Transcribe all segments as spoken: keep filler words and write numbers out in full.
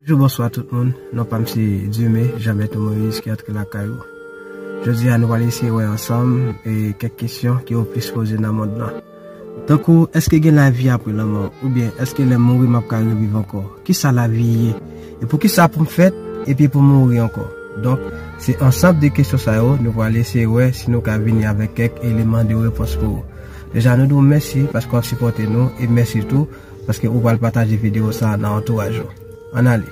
Bonjou, bonswa tout moun. Non pa m se Dime Jean Bertrand Moïse ki antre lakay ou. Jodi a nou pral eseye wè ansanm e kèk kesyon ki yo plis poze nan mond lan. Tankou, èske gen lavi apre lanmò? Oubyen èske lè m mouri m ap ka reviv ankò? Kisa lavi ye? E poukisa pou m fèt epi pou m mouri ankò? Donk, se ansanm de kesyon sa yo nou pral eseye wè si nou ka vini avèk kèk eleman de repons pou ou. Deja nou di w mèsi paske w ap sipòte nou e mèsi tou paske ou pral pataje videyo sa a nan antouraj ou. Ann ale.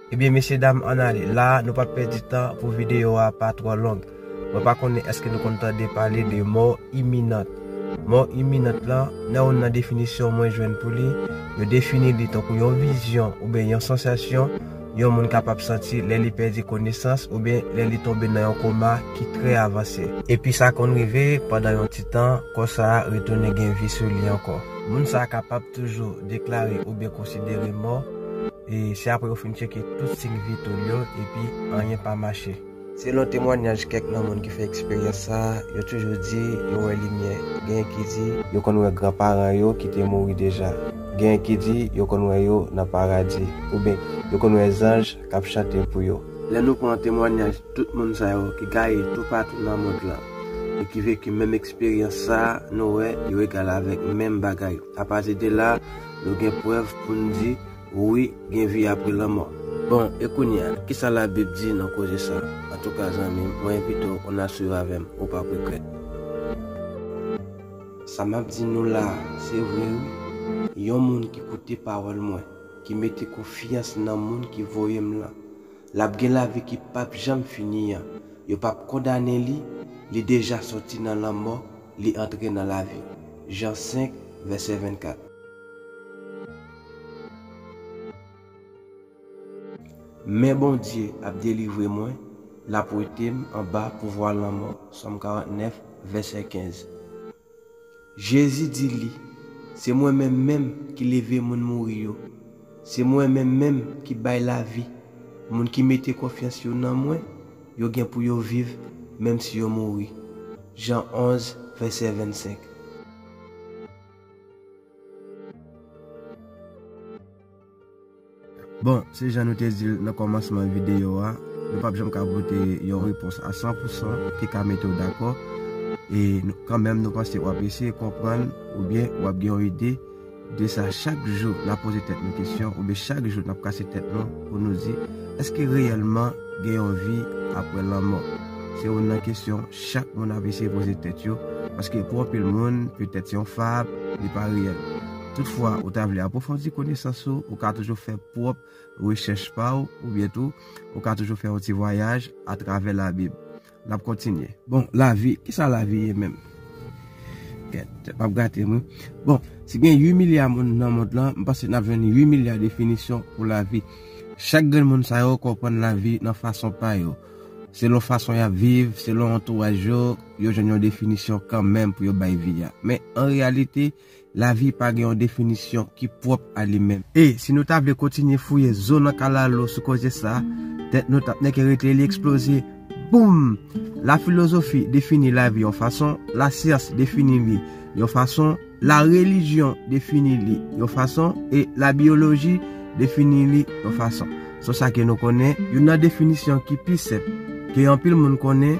Ebyen, mesye dam, ann ale. La a, nou p ap pèdi tan pou videyo a pa twò long. Mwen pa konnen èske nou konn tande pale de mò iminant. Mò iminant lan, nan youn nan definisyon mwen jwenn pou li, yo defini li tankou yon vizyon oubyen yon sansasyon yon moun kapab santi lè li pèdi konesans oubyen lè li tonbe nan yon koma ki trè avanse. Epi sa konn rive pandan yon ti tan, kò sa a retounen gen vi sou li ankò. Moun sa a kapab toujou deklare oubyen konsidere mò, e se apre yo fin tcheke tout siy vital yo, epi anyen pa mache. Selon temwayaj kèk nan moun ki fè eksperyans sa a, yo toujou di yo wè limyè. Genyen ki di yo konn wè granparan yo ki te mouri deja. Genyen ki di yo konn wè yo nan paradi, oubyen yo konn wè zanj k ap chante pou yo. Lè nou pran temwayaj tout moun sa yo ki gaye toupatou nan mond lan e ki veki menm eksperyans sa a, nou wè yo egal avèk menm bagay. Apati de la, nou gen prèv pou n di wi, gen vi apre lanmò. Bon, e kounye a, kisa Labib di nan koze sa? Antouka, zanmi m, mwen envite w pou n ap swiv avè m, ou p ap regrèt. Sa m ap di nou la a, se vre wi. Yon moun ki koute pawòl mwen, ki mete konfyans nan moun ki voye m lan, l ap gen lavi ki p ap janm fini an. Yo p ap kondane li, li deja sòti nan lanmò, li antre nan lavi. Jan senk, vèsè vennkat. Men Bondye ap delivre mwen, l ap wete m anba pouvwa lanmò. Sòm karantnèf, vèsè kenz. Jezi di li, se mwen menm menm ki leve moun mouri yo. Se mwen menm menm ki bay lavi. Moun ki mete konfyans yo nan mwen, yo gen pou yo viv, menm si yo mouri. Jan onz, vèsè vennsenk. Bon, se jan nou te di l nan kòmansman videyo a, nou p ap janm ka pote yon repons a san pou san ki ka mete w dakò. E nou, kanmenm, nou panse w ap eseye konprann oubyen w ap gen yon ide de sa chak jou n ap poze tèt nou kesyon, oubyen chak jou n ap kase tèt nou pou nou di, èske reyèlman gen yon vi apre lanmò? Se youn nan kesyon chak moun ap eseye poze tèt yo, paske pou anpil moun, petèt se yon fab, li pa reyèl. Toutfwa, ou ta vle apwofondi konesans ou, ou ka toujou fè pwòp rechèch pa w, oubyen tou, ou ka toujou fè yon ti vwayaj atravè Labib. N ap kontinye. Bon, lavi, kisa lavi ye menm? Kèt, tèt m ap gate m, wi. Bon, si gen uit milya moun nan mond lan, m panse n ap jwenn uit milya definisyon pou lavi. Chak grenn moun sa yo konprann lavi nan fason pa yo. Selon fason y ap viv, selon antouraj yo, yo jwenn yon definisyon kanmenm pou yo bay vi a. Men, an reyalite, lavi pa gen yon definisyon ki pwòp a li menm. E si nou ta vle kontinye fouye zo nan kalalou sou koze sa, tèt nou t ap nèke rete li eksploze. Boum! Lafilozofi defini lavi yon fason, lasyans defini li yon fason, larelijyon defini li yon fason, e labiyoloji defini li yon fason. Se sa ke nou konnen, youn nan definisyon ki pi senp, ke anpil moun konnen,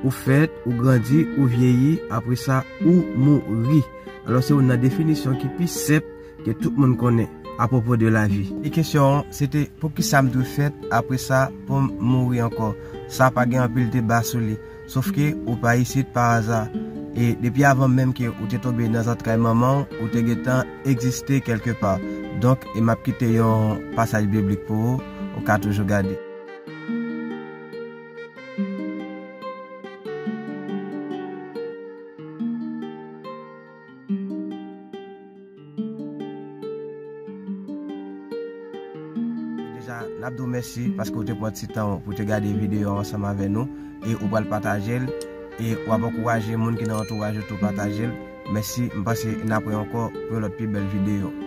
ou fèt, ou grandi, ou vyeyi, apre sa, ou mouri. Alò, se youn nan definisyon ki pi senp ke tout moun konnen apwopo de lavi. E kesyon an, se te, poukisa m dwe fèt, apre sa, pou m mouri ankò? Sa pa gen anpil deba sou li. Sof ke ou pa isit pa aza. E depi avan menm ke ou te tonbe nan zantray manman w, ou te gentan egziste kèlke pa. Donk, e m ap kite yon pasaj biblik pou ou, ou ka toujou gade. Deja, n ap di w mèsi paske w te pran ti tan w pou w te gade videyo a ansanm avè nou e ou pral pataje l e w ap ankouraje moun ki nan antouraj ou tou pataje l. Mèsi, m panse n ap wè ankò pou yon lòt pi bèl videyo.